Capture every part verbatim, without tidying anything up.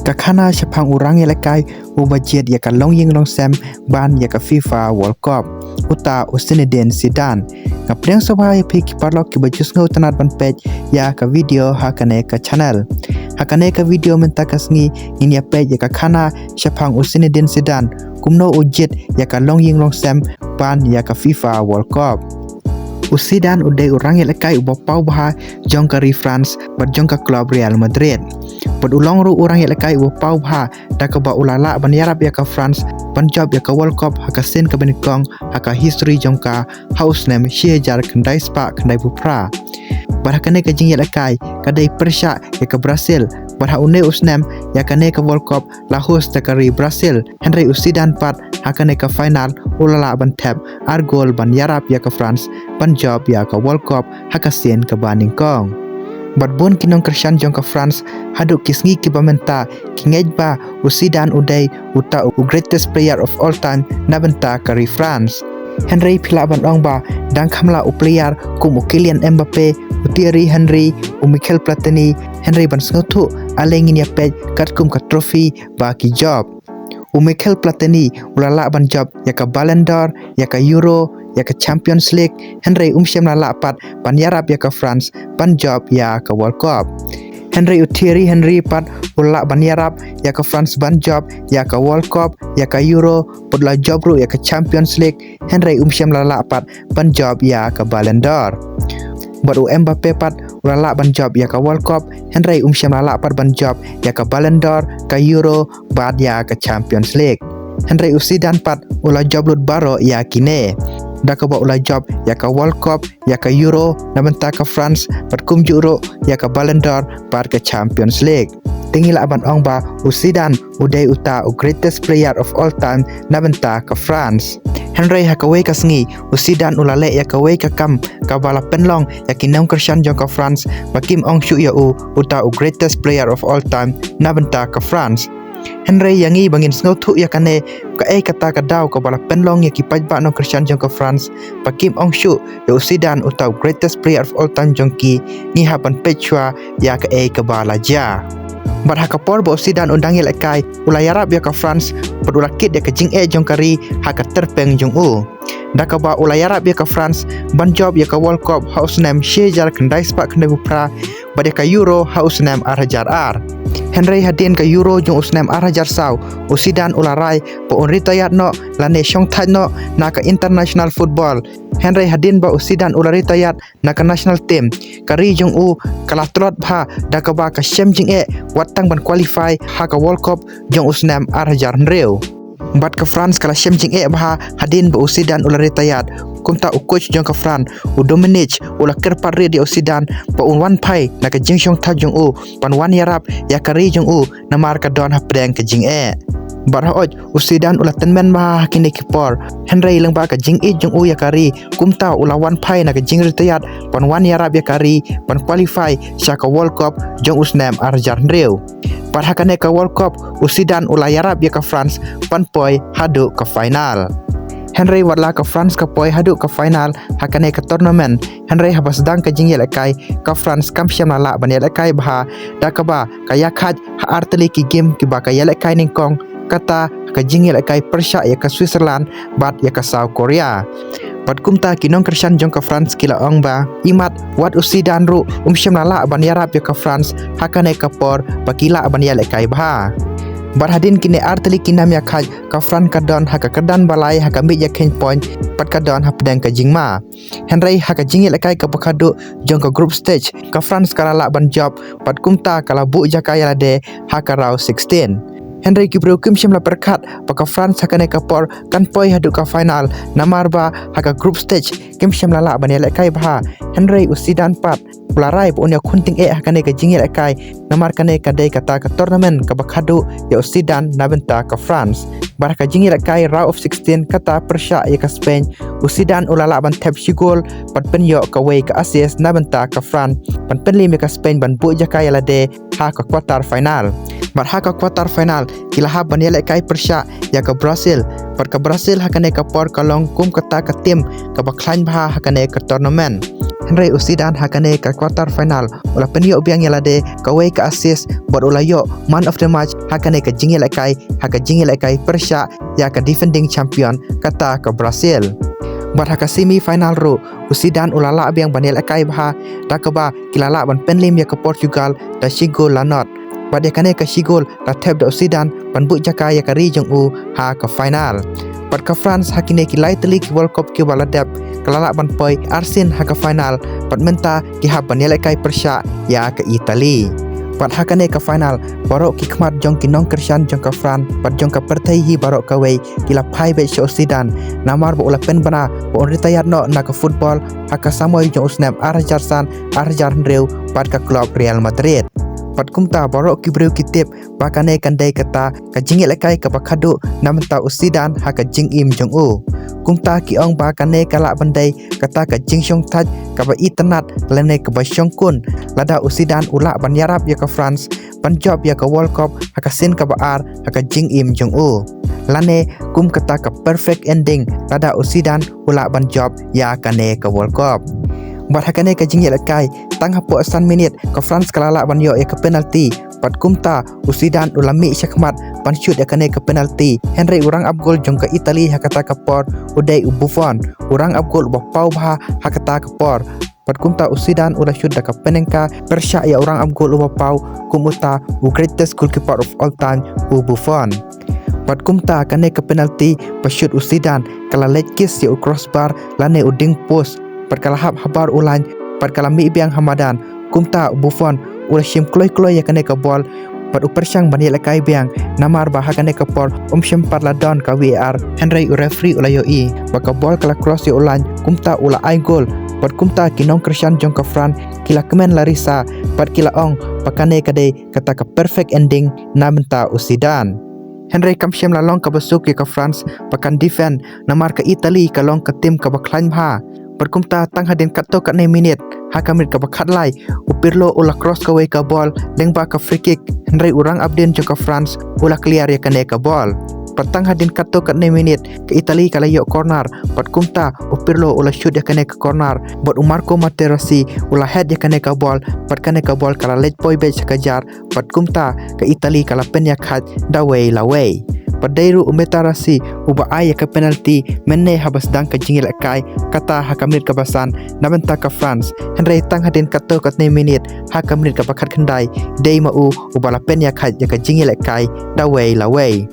Ka khana shaphang u rangïalehkai uba jied ïa ka longïing longsem ban ïa ka FIFA World Cup, uta u Zinedine Zidane. Nga pdiang sngewbha ïa phi ki paralok kiba ju sngewtynnad ban peit ïa ka video ha kane ka channel. Ha kane ka video mynta ka sngi ngin ïa peit ïa ka khana shaphang u Zinedine Zidane, kumno u jied ïa ka longïing longsem ban ïa ka FIFA World Cup. U Zidane u dei u rangïalehkai uba paw bha jong ka ri France bad jong ka klub Real Madrid. Bad u long ruh u rangïalehkai uba paw bha da kaba u la lah ban ïarap ïa ka France ban jop ïa ka World Cup ha ka sien kaba nyngkong ha ka history jong ka, ha u snem shi hajar khyndai spah khyndai phew phra. Bad ha kane ka jingïalehkai ka dei pyrshah ïa ka Brazil, bad ha une u snem ïa kane ka World Cup la host da ka ri Brazil. Hynrei u Zidane pat ha kane ka final u la lah ban thep ar gol ban ïarap ïa ka France ban jop ïa ka World Cup ha ka sien kaba nyngkong. Bad bun ki nongkyrshan jong ka France haduh ki sngi kiba mynta ki ngeit ba u Zidane u dei uta u greatest player of all time na bynta ka ri France. Hynrei phi lah ban ong ba dang kham lah u player kum u Kylian Mbappe, u Thierry Henry, u Michel Platini, hynrei ban sngewthuh ale ngin ïa peit katkum ka trophy ba ki jop. U Michel Platini u la lah ban jop ïa ka Ballon d'Or, ïa ka Euro, ïa ka Champions League, hynrei um shym la lah pat ban ïarap ïa ka France ban jop ïa ka World Cup. Hynrei u Thierry Henry pat u la lah ban ïarap ïa ka France ban jop ïa ka World Cup, ïa ka Euro, bad u la jop ruh ïa ka Champions League, hynrei um shym la lah pat ban jop ïa ka Ballon d'Or. Bad u Mbappe pat u la lah ban jop ïa ka World Cup, hynrei um shym la lah pat ban jop ïa ka Ballon d'Or, ka Euro, bad ïa ka Champions League. Hynrei u Zidane pat u la jop lut baroh ïa kine, da kaba u la jop ïa ka World Cup, ïa ka Euro na bynta ka France, bad kumjuh ruh ïa ka Ballon d'Or bad ka Champions League. Te ngi lah ban ong ba u Zidane u dei uta u greatest player of all time na bynta ka France. Hynrei ha kawei ka sngi u Zidane u la leh ïa kawei ka kam kaba la pynlong ïa ki nongkyrshan jong ka France ba kim ong shuh ïa u uta u greatest player of all time na bynta ka France. Hynrei ïa ngi ba ngin sngewthuh ïa kane, kaei kata ka daw kaba la pynlong ïa ki paidbah nongkyrshan jong ka France ba kim ong shuh ïa u Zidane uta u greatest player of all time jong ki, ngi hap ban peit shuwa ïa kaei kaba la jia. Bad ha ka por ba u Zidane u dang ïalehkai u la ïarap ïa ka France, bad u la kit ïa ka jingeh jong ka ri ha ka tyrpeng jong u, da kaba u la ïarap ïa ka France ban jop ïa ka World Cup ha u snem shi hajar khyndai spah khyndai phew phra, bad ïa ka Euro ha u snem ar hajar ar. Hynrei hadien ka Euro jong u snem ar hajar saw, u Zidane u la rai ba un retire noh lane shongthait noh na ka international football. Hynrei hadien ba u Zidane u la retire na ka national team, ka ri jong u ka la tlot bha da kaba ka shem jingeh wat tang ban qualify ha ka World Cup jong u snem ar hajar hynriew. Bad ka France ka la shem jingeh bha hadien ba u Zidane u la retire. Kumta u coach jong ka France, u Domenech, u la kyrpad rit ïa u Zidane ba un wan phai na ka jingshongthait jong u ban wan ïarap ïa ka ri jong u, namar ka don hapdeng ka jingeh. Bad hooid, u Zidane u la tymmen bha ha kine ki por, hynrei lyngba ka jingïeit jong u ïa ka ri, kumta u la wan phai na ka jingretire ban wan ïarap ïa ka ri ban qualify sha ka World Cup jong u snem ar hajar hynriew. Bad ha kane ka World Cup u Zidane u la ïarap ïa ka France ban poi haduh ka final. Hynrei wat la ka France ka poi haduh ka final ha kane ka tournament, hynrei haba sdang ka jingïalehkai, ka France kam shym la lah ban ïalehkai bha, da kaba ka ïakhaid ha artylli ki game kiba ka ïalehkai nyngkong, kata ka jingïalehkai pyrshah ïa ka Switzerland bad ïa ka South Korea. Bad kumta ki nongkyrshan jong ka France ki la ong ba imat wat u Zidane ruh um shym la lah ban ïarap ïa ka France ha kane ka por ba ki lah ban ïalehkai bha. Bad hadien kine artylli ki nam ïakhaid, ka France ka don ha ka kyrdan ba lai ha ka miej ïakheiñ point, bad ka don hapdeng ka jingma. Hynrei ha ka jingïalehkai kaba khadduh jong ka group stage, ka France ka la lah ban jop, bad kumta ka la buh jaka ïa lade ha ka round sixteen. Hynrei ki briew kim shym la pyrkhat ba ka France ha kane ka por kan poi haduh ka final, namar ba ha ka group stage kim shym la lah ban ïalehkai bha. Hynrei u Zidane pat u la rai ba un ïakhun tyngeh ha kane ka jingïalehkai, namar kane ka dei kata ka tournament kaba khadduh ïa u Zidane na bynta ka France. Bad ha ka jingïalehkai round of sixteen, kata pyrshah ïa ka Spain, u Zidane u la lah ban thep shi gol bad pynïoh kawei ka assist na bynta ka France ban pynliem ïa ka Spain ban buh jaka ïa lade ha ka quarter final. Bad ha ka quarter final ki la hap ban ïalehkai pyrshah ïa ka Brazil. Bad ka Brazil ha kane ka por ka long kum kata ka team kaba khlaiñ bha ha kane ka tournament. Hynrei u Zidane ha kane ka quarter final u la pynïoh biang ïa lade kawei ka assist bad u la ïoh man of the match ha kane ka jingïalehkai, ha ka jingïalehkai pyrshah ïa ka defending champion, kata ka Brazil. Bad ha ka semi final ruh u Zidane u la lah biang ban ïalehkai bha, da kaba ki la lah ban pynliem ïa ka Portugal da shi gol la nod. Bad ïa kane ka shi gol la thep da u Zidane ban buh jaka ïa ka ri jong u ha ka final. Bad ka France ha kine ki lai tylli ki World Cup kiba la dep ka la lah ban poi arsien ha ka final, bad mynta ki hap ban ïalehkai pyrshah ïa ka Italy. Bad ha kane ka final baroh ki khmat jong ki nongkyrshan jong ka France bad jong ka pyrthei hi baroh kawei ki la phai beit sha u Zidane, namar ba u la pynbna ba un retire noh na ka football ha ka samoi jong u snem ar hajar san, ar hajar hynriew bad ka club Real Madrid. Bad kumta baroh ki briew ki tip ba kane kan dei kata ka jingïalehkai kaba khadduh na bynta u Zidane ha ka jingim jong u. Kumta ki ong ba kane ka lah ban dei kata ka jingshongthait kaba itynnad lane kaba shongkun, lada u Zidane u lah ban ïarap ïa ka France ban jop ïa ka World Cup ha ka sien kaba ar ha ka jingim jong u, lane kum kata ka perfect ending lada u Zidane u lah ban jop ïa kane ka World Cup. Bad ha kane ka jingïalehkai, tang hapoh san minit ka France ka la lah ban ïoh ïa ka penalty. Bad kumta u Zidane u la mih shakhmat ban shoot ïa kane ka penalty, hynrei u rangap gol jong ka Italy ha kata ka por u dei u Buffon, u rangap gol uba paw bha ha kata ka por. Bad kumta u Zidane u la shoot da ka pynïengka pyrshah ïa u rangap gol uba paw, kum uta u greatest goalkeeper of all time, u Buffon. Bad kumta kane ka penalty ba shoot u Zidane ka la leit kiss ïa u crossbar lane u ding post, bad ka la hap habar u line, bad ka la mih biang ha madan. Kumta u Buffon u la shim kloi kloi ïa kane ka bol bad u pyrshang ban ïalehkai biang, namar ba ha kane ka por um shym pat la don ka V A R, hynrei u referee u la ïohi ba ka bol ka la cross ïa u line, kumta u la ai gol. Bad kumta ki nongkyrshan jong ka France ki la kmen la risa bad ki la ong ba kane ka dei kata ka perfect ending na bynta u Zidane. Hynrei kam shym la long kaba suk ïa ka France ba kan defend, namar ka Italy ka long ka team kaba khlaiñ bha. Bad kumta tang hadien katto katne minit, ha ka minit kaba khatlai, u Pirlo u la cross kawei ka bol lyngba ka free kick, hynrei u rangap dien jong ka France u la clear ïa kane ka bol. Bad tang hadien katto katne minit ka Italy ka la ïoh corner, bad kumta u Pirlo u la shoot ïa kane ka corner, bad u Marco Materazzi u la head ïa kane ka bol, bad kane ka bol ka la leit poi beit sha ka jar, bad kumta ka Italy ka la pynïakhait da wei la wei. Bad dei ruh u Materazzi uba ai ïa ka penalty mynne haba sdang ka jingïalehkai, kata ha ka minit kaba san na bynta ka France. Hynrei tang hadien katto katne minit, ha ka minit kaba khatkhyndai, dei ma u uba la pynïakhait ïa ka jingïalehkai da wei la wei.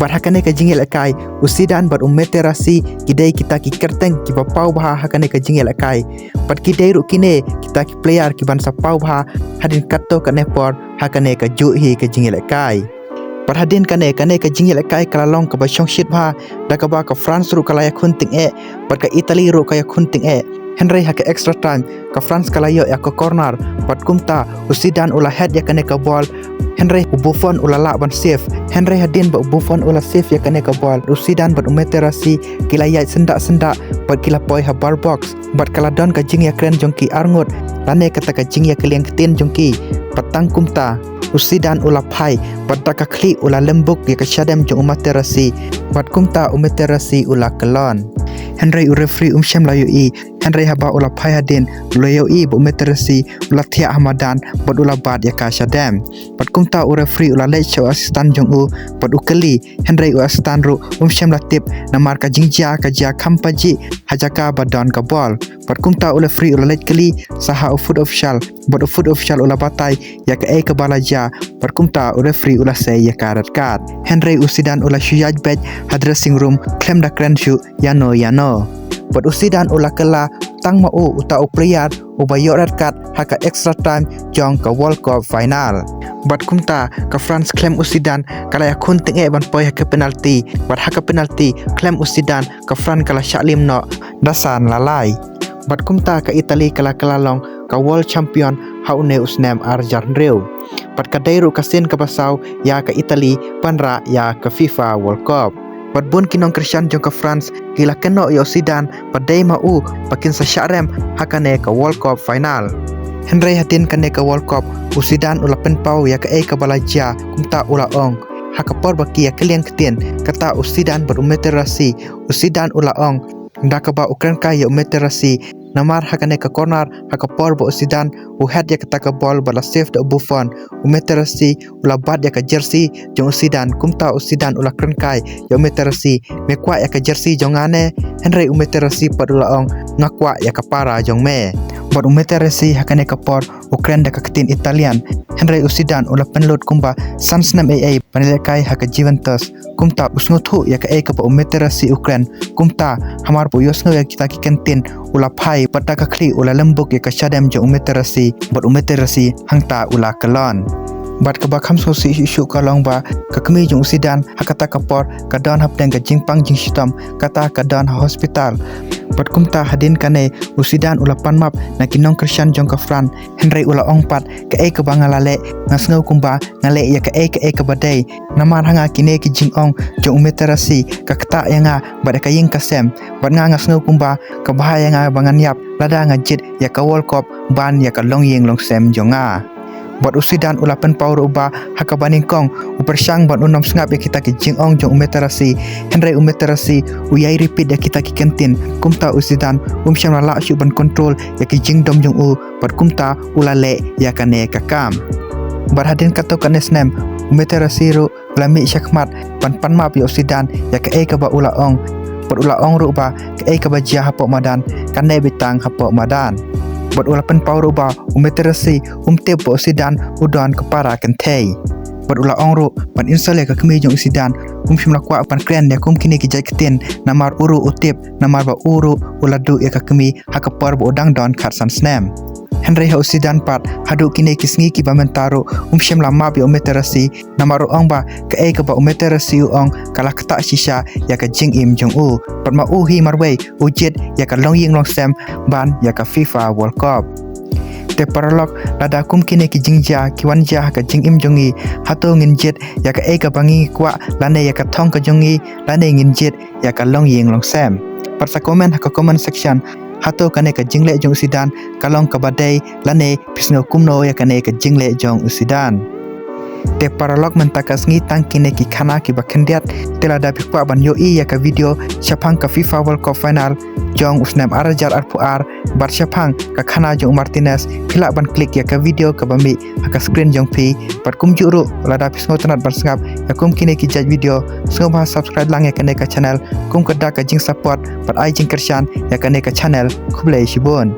Bad ha kane ka jingïalehkai, u Zidane bad u Materazzi ki dei kita ki kyrteng kiba paw bha ha kane ka jingïalehkai. Bad ki dei ruh kine kita ki player kiban sa paw bha hadien katto katne por ha kane kajuh hi ka jingïalehkai. Bad hadien kane, kane ka jingïalehkai ka la long kaba shongshit bha, da kaba ka France ruh ka la ïakhun tyngeh, bad ka Italy ruh ka ïakhun tyngeh. Hynrei ha ka extra time ka France ka la ïoh ïa ka corner, bad kumta u Zidane u la head ïa kane ka bol, hynrei u Buffon u la lah ban save. Hynrei hadien ba u Buffon u la save ïa kane ka bol, u Zidane bad u Materazzi ki la ïaid syndah syndah bad ki la poi ha bar box. Bad ka la don ka jingïakren jong ki arngut, lane kata ka jingïakylliang ktien jong ki. Bad tang kumta u Zidane u la phai, bad da ka khlieh u la lymbuk ïa ka shadem jong u Materazzi. Bad kumta u Materazzi u la kyllon. Hynrei u referee um shym la ïohi, hynrei haba u la phai hadien u la ïohi ba u Materazzi u la thiah ha madan bad u la bat ïa ka shadem. Bad kumta u referee u la leit sha u assistant jong u bad u kylli, hynrei u assistant ruh um shym la tip, namar ka jingjia ka jia kham pajih ha jaka ba don ka bol. Bad kumta u referee u la leit kylli sa ha u foot official, bad u foot official u la batai ïa kaei kaba la jia, bad kumta u referee u la sei ïa ka red card. Hynrei u Zidane u la shu ïaid beit ha dressing room khlem da kren shuh ïano ïano. Bad u Zidane u la kylla tang ma u uta u player uba ïoh red card ha ka extra time jong ka World Cup final. Bad kumta ka France khlem u Zidane ka la ïakhun tyngeh ban poi ha ka penalty. Bad ha ka penalty khlem u Zidane ka France ka la shah liem noh da san la lai. Bad kumta ka Italy ka la kylla long ka world champion ha une u snem ar hajar hynriew. Bad ka dei ruh ka sien kaba saw ïa ka Italy ban rah ïa ka FIFA World Cup. Bad bun ki nongkyrshan jong ka France ki la kynnoh ïa u Zidane ba dei ma u ba kin sa shah rem ha kane ka World Cup final. Hynrei hadien kane ka World Cup u Zidane u la pynpaw ïa kaei kaba la jia, kumta u la ong ha ka por ba ki ïakylliang ktien, kata u Zidane bad u Materazzi. U Zidane u la ong da kaba u kren kai ïa u Materazzi Namar ha kane ka corner ha ka por ba u Zidane u het ïa kata ka bol bad la save da u Buffon, u Materazzi u la bat ïa ka jersey jong u Zidane. Kumta u Zidane u la kren kai ïa u Materazzi, "Me kwah ïa ka jersey jong nga ne?" Hynrei u Materazzi pat u la ong, "Nga kwah ïa ka para jong me." Bad u Materazzi ha kane ka por u kren da ka ktien Italian, hynrei u Zidane u la pynlut kumba san snem ei ei ban leh kai ha ka Juventus. Kumta u sngewthuh ïa kaei kaba u Materazzi u kren. Kumta hamar ba u ïohsngew ïa kita ki kyntien u la phai bad da ka khlieh u la lymbuk ïa ka shadem jong u Materazzi bad u Materazzi hangta u la kyllon. Bad kaba kham sngewsih shuh shuh ka long ba ka kmie jong u Zidane ha kata ka por ka don hapdeng ka jingpang jingshitom, kata ka don ha hospital. Bad kumta hadien kane u Zidane u la pan map na ki nongkyrshan jong ka France, hynrei u la ong pat, "Kaei kaba nga la leh, nga sngew kumba nga leh ïa kaei kaei kaba dei. Namar ha nga kine ki jingong jong u Materazzi ka ktah ïa nga bad ïa ka ïing ka sem. Bad nga nga sngew kumba ka bha ïa nga ba ngan ïap lada nga jied ïa ka World Cup ban ïa ka longïing longsem jong nga." Bad u Zidane u la pynpaw ruh ba ha kaba nyngkong u pyrshang ban ym sngap ïa kita ki jingong jong u Materazzi, hynrei u Materazzi u ïai repeat ïa kita ki kyntien. Kumta u Zidane um shym la lah shuh ban control ïa ki jingdom jong u, bad kumta u la leh ïa kane ka kam. Bad hadien katto katne snem u Materazzi ruh u la mih shakhmat ban pan map ïa u Zidane ïa kaei kaba u la ong. Bad u la ong ruh ba kaei kaba jia hapoh madan kan neh beit tang hapoh madan. Bad u la pynpaw ruh ba u Materazzi um tip ba u Zidane u don ka para kynthei. Bad u la ong ruh ban insult ïa ka kmie jong u Zidane um shym la kwah ban kren ïa kum kine ki jait ktien namar u ruh u tip namar ba u ruh u la duh ïa ka kmie ha ka por ba u dang don khatsan snem. Hynrei ha u Zidane pat haduh kine ki sngi kiba mynta ruh um shym la map ïa u Materazzi namar u ong ba kaei kaba u Materazzi u ong ka la ktah shisha ïa ka jingim jong u. Bad ma u hi marwei u jied ïa ka longïing longsem ban ïa ka FIFA World Cup. Te paralok, lada kum kine ki jingjia ki wan jia ha ka jingim jong ngi, hato ngin jied ïa kaei kaba ngi kwah lane ïa ka thong ka jong ngi lane ngin jied ïa ka longïing longsem? Pat sa comment ha ka comment section, hato kane ka jingleh jong u Zidane ka long kaba dei lane phi sngew kumno ïa kane ka jingleh jong u Zidane? Te paralok, mynta ka sngi tang kine ki khana kiba khyndiat. Te lada phi kwah ban ïohi ïa ka video shaphang ka FIFA World Cup final jong u snem ar hajar arphew ar bad shaphang ka khana jong u Martinez, phi lah ban click ïa ka video kaba mih ha ka screen jong phi. Bad kumjuh ruh lada phi sngewtynnat ban sngap ïa kum kine ki jait video, sngewbha subscribe lang ïa kane ka channel kum ka dak ka jingsupport bad ai jingkyrshan ïa kane ka channel. Khublei shibun.